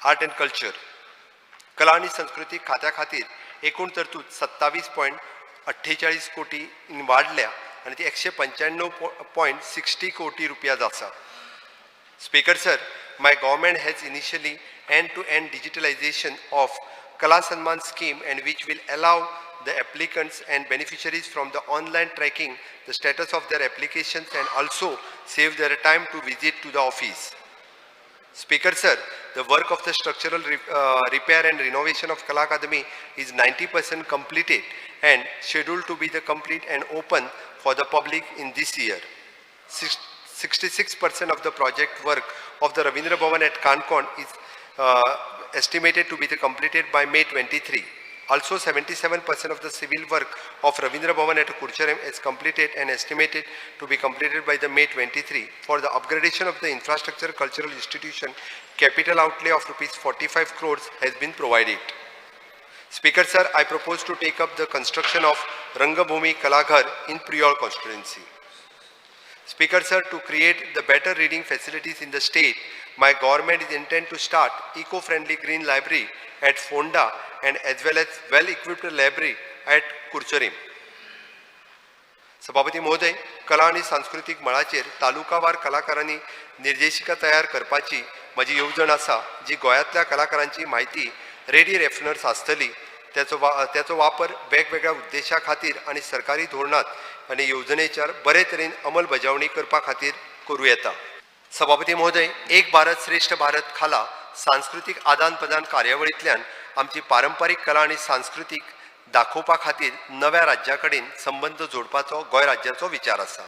Art and Culture. कला आनी संस्कृती खात्या खातीर एकूण तरतूद 27.48 कोटी वाडल्या आनी ती 195.60 कोटी रुपया आसा. Speaker sir, my government has initially end-to-end digitalization of Kala Sanman scheme, and which will allow the applicants and beneficiaries from the online tracking the status of their applications and also save their time to visit to the office. Speaker sir, the work of the structural repair and renovation of Kala Academy is 90% completed and scheduled to be the complete and open for the public in this year. 66% of the project work of the Ravindra Bhavan at Kankon is estimated to be the completed by May 23. Also, 77% of the civil work of Ravindra Bhavan at Curchorem is completed and estimated to be completed by the May 23. For the upgradation of the infrastructure cultural institution, capital outlay of rupees 45 crores has been provided. Speaker sir, I propose to take up the construction of Rangabhumi Kalaghar in Priol constituency. Speaker sir, to create the better reading facilities in the state, my government is intent to start eco-friendly green library at Fonda and as well as well-equipped library at Curchorem. सभापती महोदय, कला आनी सांस्कृतीक मळाचेर तालुकावार कलाकारांनी निर्देशिका तयार करपाची म्हजी येवजण आसा, जी गोंयांतल्या कलाकारांची म्हायती रेडी रेफरन्स आसतली. त्याचो वापर वेगवेगळ्या उद्देशा खातीर आनी सरकारी धोरणात आनी येवजणेचेर बरे तरेन अंमलबजावणी करपा खातीर करूं येता. सभापती महोदय, एक भारत श्रेष्ठ भारत खाला सांस्कृतीक आदान प्रदान कार्यावळींतल्यान आमची पारंपारीक कला आनी सांस्कृतीक दाखोवपा खातीर नव्या राज्या कडेन संबंद जोडपाचो गोंय राज्याचो विचार आसा.